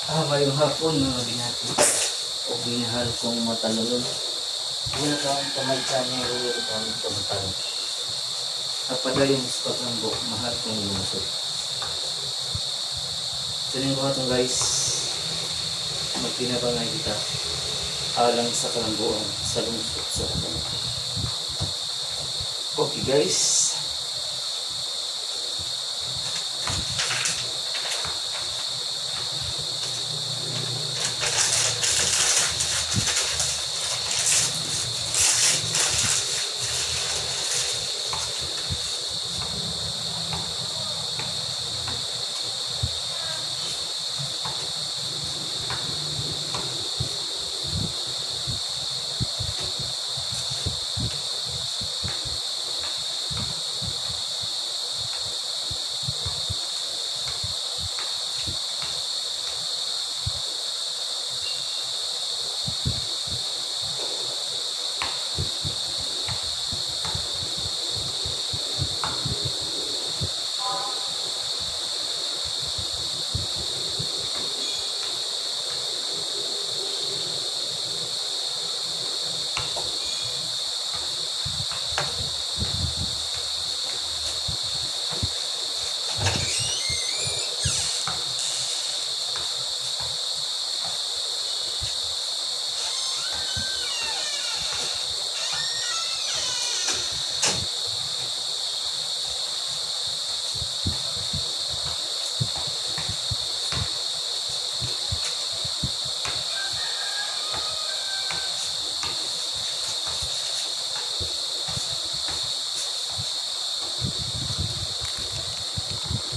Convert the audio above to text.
Maayong hapon, mga binati o minahal kong matalulon. Welcome to my channel, welcome to Matalon. Napadayon sa paglambo, mahal kong lumusod. So yung buhaton, guys, magtinabangay kita alang sa kalambuan sa lungsod sa Tagalog. Okay, guys.